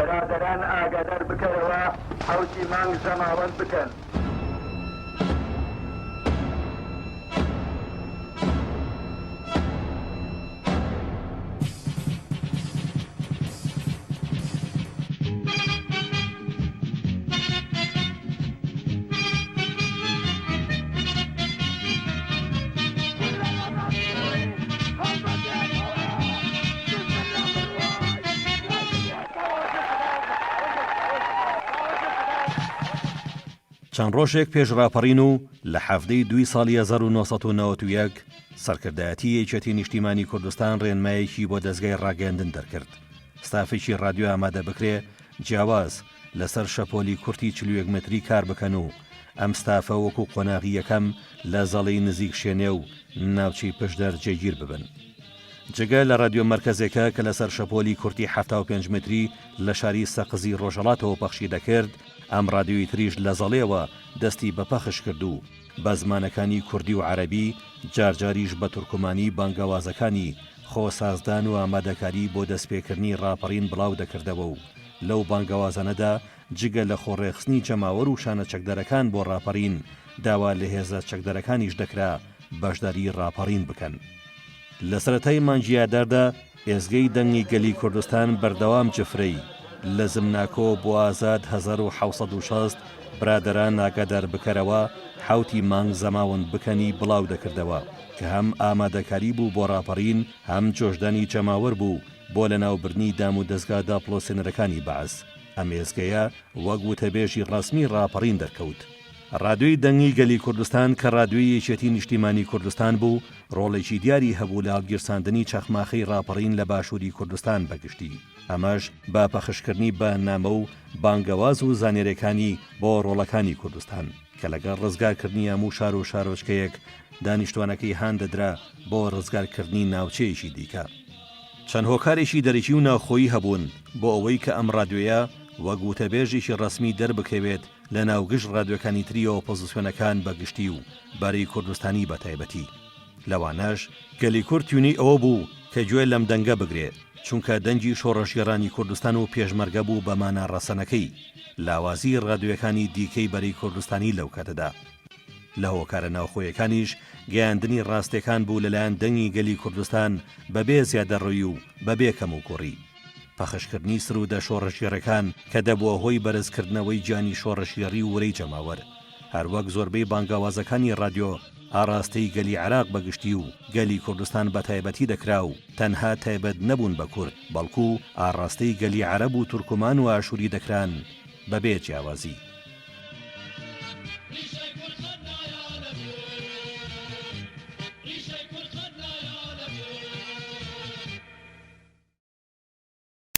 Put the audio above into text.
برادەران ئاگادار بکەرەوە حەوتی مانگ زەماوەند بکەن. چەند ڕۆژێک پێش ڕاپەڕین و لە حەڤدەی دووی ساڵی 1991 سەرکردایەتی یەکێتی نیشتیمانی کوردستان ڕێنمایەکی بۆ دەزگای ڕاگەیاندن دەرکرد ستافێکی ڕادیۆ ئامادە بکرێ جیاواز لەسەر شەپۆلی کورتی 41 مەتری کار بکەن و ئەم ستافە وەکو قۆناغی یەکەم لە زەڵی نزیک شێنێ و ناوچەی پشدەر جێگیر ببن. جگە لە ڕادیۆ مەرکەزێکە کە لەسەر شەپۆلی کورتی 75 مەتری لە شاری سەقزی ڕۆژهەڵاتەوە پەخشی دەکرد، ئەم ڕادیۆی تریش لە زەڵێوە دەستی بە پەخش کرد و بە زمانەکانی کوردی و عەرەبی، جارجاریش بە تورکمانی بانگەوازەکانی خۆ سازدان و ئامادەکاری بۆ دەستپێکردنی ڕاپەڕین بڵاو دەکردەوە و لەو بانگەوازانەدا جگە لە خۆڕێکخستنی جەماوەر و شانە چەکدارەکان بۆ ڕاپەڕین، داوا لە هێزە چەکدارەکانیش دەکرا بەشداری ڕاپەڕین بکەن. لە سەرەتای مانگی ئاداردا ئێزگەی دەنگی گەلی کوردستان بەردەوام جفرەی، لە زمناکۆ بۆ ئازاد 1760، برادەران ئاگادار بکەرەوە حەوتی مانگ زەماوەند بکەنی بڵاو دەکردەوە کە هەم ئامادەکاری بوو بۆ ڕاپەڕین هەم جۆشدانی جەماوەر بوو بۆ لەناوبردنی دامودەزگا داپڵۆسێنەرەکانی بەعس. ئەم ئێزگەیە وەک وتەبێژی ڕەسمی ڕاپەڕین دەرکەوت. ڕادیۆی دەنگی گەلی کوردستان کە ڕادیۆی یەکێتی نیشتیمانی کوردستان بوو، ڕۆڵێکی دیاری هەبوو لە هەڵگیرساندنی چەخماخەی ڕاپەڕین لە باشووری کوردستان بە گشتی، ئەمەش بە پەخشکردنی بەیاننامە و بانگەواز و زانیاریەکانی بۆ ڕۆڵەکانی کوردستان، کە لەگەڵ ڕزگارکردنی هەموو شار و شارۆچکەیەک دانیشتوانەکەی هان دەدرا بۆ ڕزگارکردنی ناوچەیەکی دیکە. چەند هۆکارێکی دەرەکی و ناوخۆیی هەبوون بۆ ئەوەی کە ئەم ڕادیۆیە وەک وتەبێژێکی ڕەسمی دەربکەوێت لە ناو گشت ڕادیۆکانی تری ئۆپۆزسیۆنەکان بە گشتی و بەرەی کوردستانی بە تایبەتی. لەوانەش گەلی کورد تینووی ئەوە بوو کە گوێ لەم دەنگە بگرێ، چونکە دەنگی شۆڕشگێڕانی کوردستان و پێشمەرگە بوو بە مانا ڕەسەنەکەی، لاوازیی ڕادیۆکانی دیکەی بەرەی کوردستانی لەو کاتەدا. لە هۆکارە ناوخۆیەکانیش گەیاندنی ڕاستیەکان بوو لەلایەن دەنگی گەلی کوردستان بەبێ زیادەڕۆیی و بەبێ کەموکوڕی. پەخشکردنی سروودە شۆڕشگێڕەکان کە دەبووە هۆی بەرزکردنەوەی گیانی شۆڕشگێڕی و ورەی جەماوەر. هەروەک زۆربەی بانگەوازەکانی ڕادیۆ ئاڕاستەی گەلی عێراق بە گشتی و گەلی کوردستان بە تایبەتی دەکرا و تەنها تایبەت نەبوون بە کورد بەڵکو ئاڕاستەی گەلی عەرەب و تورکمان و ئاشوری دەکران بەبێ جیاوازی.